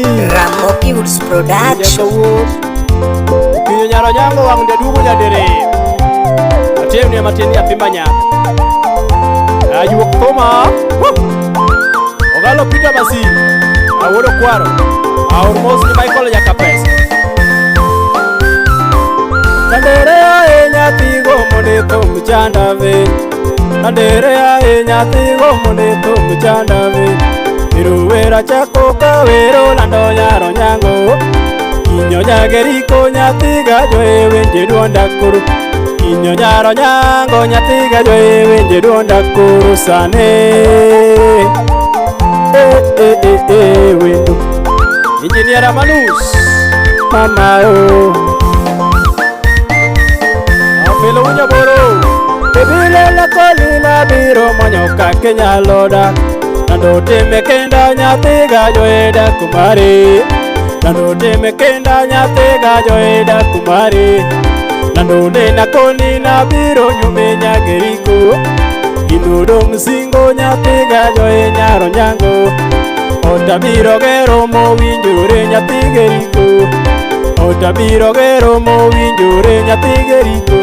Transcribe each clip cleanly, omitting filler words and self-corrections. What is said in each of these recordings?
Ramogi Woods Production. Okinyo nyaro nyango wang' jaduogo nyadiriyo. Atemnie matin nyathi manyako. Ajuok thuma. Ogalo Peter Masi. Awuodo Kwaro. Aor mos ni Michael Nyakapesa. Nandere ae nyathi gomo ne thum chanda ve. Nandere ae nyathi gomo ne thum chanda ve. Iruwera chako kawero lando nyaro nyango. Kinyo nyageriko nyathi gajo e winje duonda koro. Kinyo nyaro nyango nyathi gajo e winje duonda koro sane. E e e e wendo. Engineer Amanus. Mama o. Afelo Unyaboro. Bebilela kolila biro manyo kaka inyalo dak. Nando time kenda nyathi gajo e dak mari. Nando time kenda nyathi gajo e dak mari. Nando nena koni na biro nyume nyageriko. Gino dong' singo nyathi gajo e nyaro nyango. Ota biro gero mowinjore nyathi geriko. Ota biro gero mowinjore nyathi geriko.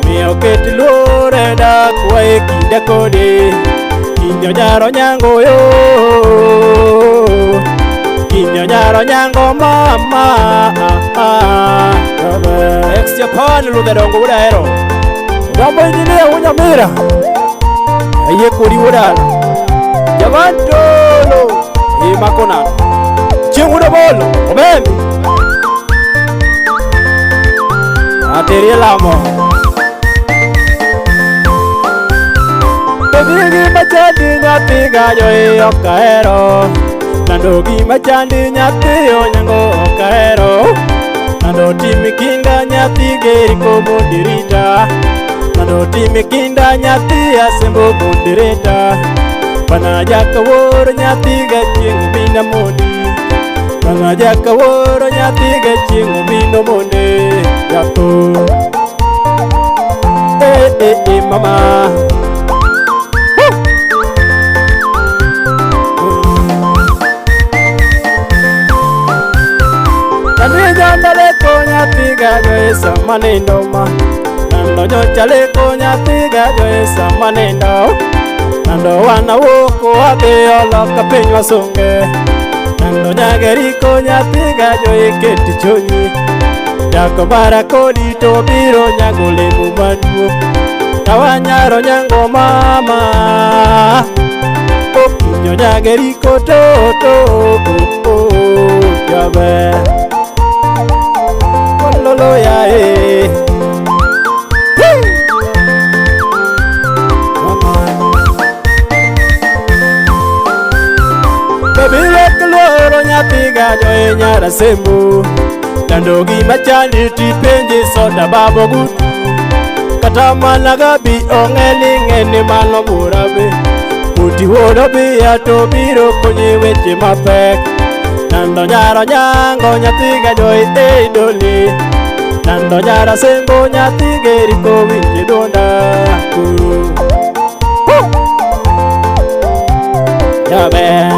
Miyo ket luor e dak wa e kinda kode. Kinyo nyaro nyango yo. Kinyo nyaro nyango mama. Ex Japan Ludhe dongo wuod Ahero. Gambo engineer Wunyamira. Ayie kodi wuod Ala. Jaman Tolo. Imako nano. Chieng' wuod Obolo. Obembe. Aterie lamo. Bebi gima chandi nyathi gajo e ok ahero. Nando gima chandi nyathi onyango ok ahero. Nando tim kinda nyathi geriko modirita. Nando tim kinda nyathi asembo modirita. Bana jaka wuoro nyathi ga chieng' mina mondi. Bana jaka wuoro nyathi ga chieng' mino monde. Yato. Eh eh eh mama. Nando nyathi gajo e sama nindo ma. Nando nyocha leko nyathi gajo e sama nindo. Nando wan awuok wadhi oloka piny wasunge. Nando nyageriko nyathi gajo e ket chunyi. Dak mara kodi to biro nyago olemo maduong'. Yawa nyaro nyango mama. Okinyo nyageriko to to oh, oh, jaber. Ololo ya e. Mama. Baby wek luoro nyathi gajo e nyara sembo. Nando gima chandi tipenje soda babo gutu. Kata mana gabi ong'e ni ng'e ni mano bura be. Puti wuod obiya to biro konyi weche mapek. Nando nyaro nyango nyathi gajo e doli. Nando nyara sembo nyathi geriko winje duonda kuro. Jaber.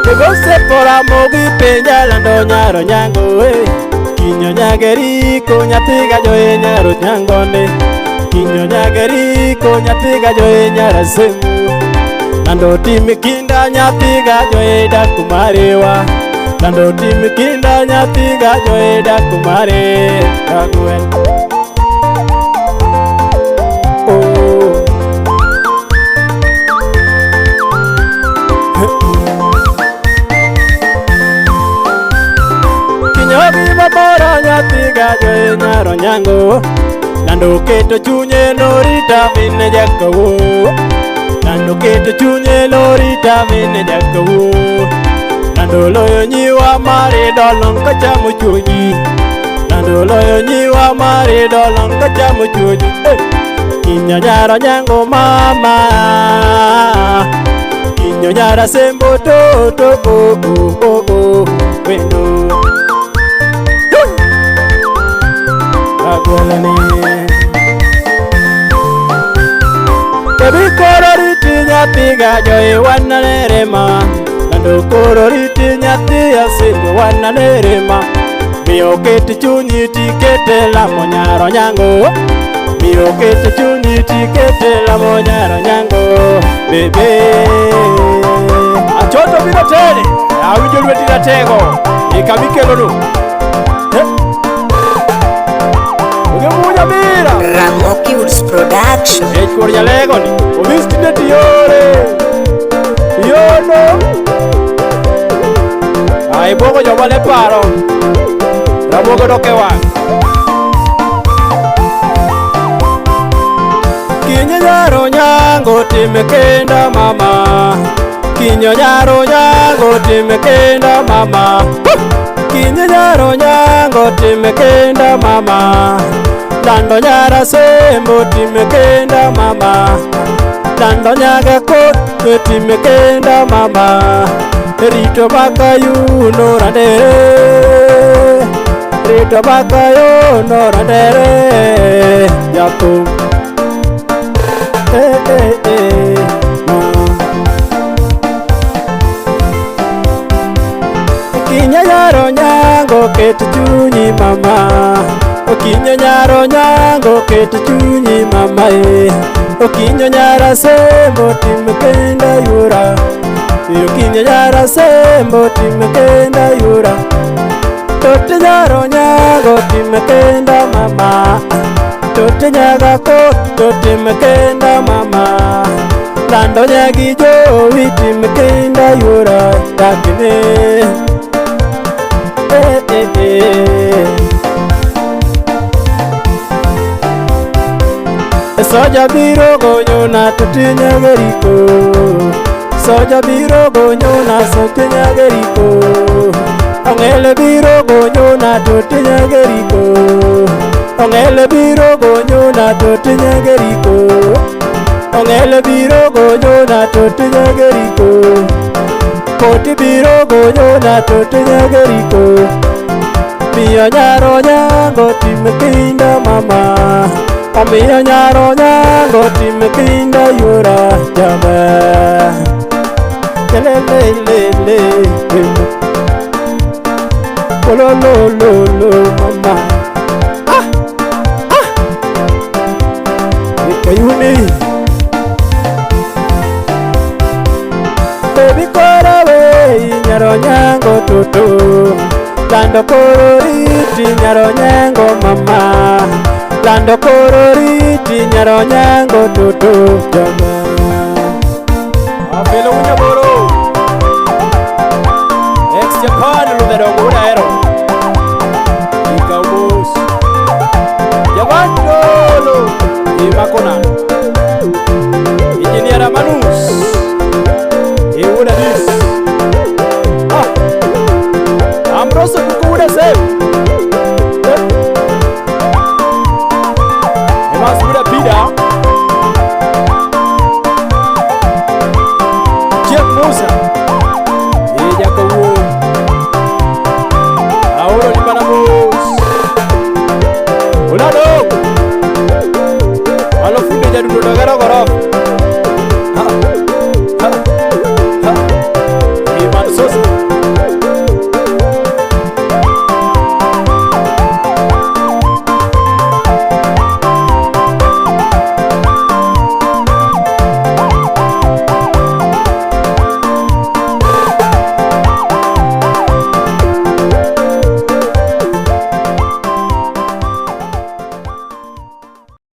Kegose poramogi penja lando nyaro nyango e. Kinyo nyageriko nyathi gajo e nyaro nyango ne. Kinyo nyageriko nyathi gajo e nyara sembo. Nando tim kinda nyathi gajo e dak marewa. Nando tim kinda nyathi gajo e dak mare kagwen. Oh. Kinyo gima mora nyathi gajo e nyaro nyango. Nando keto chunye norita mine jakawo. Nando keto chunye norita mine jakawo. Nando loyo nyiwa mare dolong kachamo chuonyi. Nando loyo nyiwa mare dolong kachamo chuonyi. Eh. Kinyo nyaro nyango mama. Kinyo nyara sembo to to oh oh oh oh wendo. Agwelane. nyathi gajo e wananere ma. Lando koro riti nyathi asimbo wananere ma. Miyo ket chunyi tikete lamo nyaro nyango. Miyo ket chunyi tikete lamo nyaro nyango. Bebe. Achoto biro tene. Awinjo lweti ratego. Ika mikelonu. Oge munya bira. Ramoki Woods Production. E chuor jalego ni. Obis tinde tiyore. Yono. Ai bogo joma ne paro. Ramogo dok e wang'. Kinyo nyaro nyango time kenda mama. Kinyo nyaro nyango time kenda mama. Kinyo nyaro nyango time kenda mama. Lando nyara sembo time kenda mama. Lando nyaga kot time kenda mama. Rito bakayuno randere. Rito bakayuno randere. Jathum. Eh eh eh. Ma. Okinyo nyaro nyango ket chunyi mama. Okinyo nyaro nyango ket chunyi mama e. Okinyo nyara sembo tim kenda yura. Okinyo nyara sembo tim kenda yura. Tote nyaro nyango tim kenda mama. Tote nyaga kot tim kenda mama. Lando nyagi jowi tim kenda yura. Dakne. Eh eh eh. Soja biro gonyona to tinyageriko. Soja biro gonyona so tinyageriko. Ong'ele biro gonyona to tinyageriko. Ong'ele biro gonyona to tinyageriko. Ong'ele biro gonyona to tinyageriko. Koti biro gonyona to tinyageriko. Miyo nyaro nyango tim kinda mama. Omiyo nyaro nyango tim kinda yura jaba. Le le le le. Lo lo lo lo mama. Ah ah. Ikayuni. Baby koro we nyaro nyango toto. Lando koro riti nyaro nyango mama. Lando koro riti nyaro nyango toto jama. Apelo Unyaboro. Ex Japan Ludhedongo Udahero. Ikaw mos. Jawan Dolo. Imako nano. Engineer Amanus. Iwuda dis. Ah. Ambroso Kuku Uda Sem. Emas Uda Pida. Chiek Musa. Ija kawuon. Aoro ni mana mos. Olado. Alo funde jadundo dogero gorofa.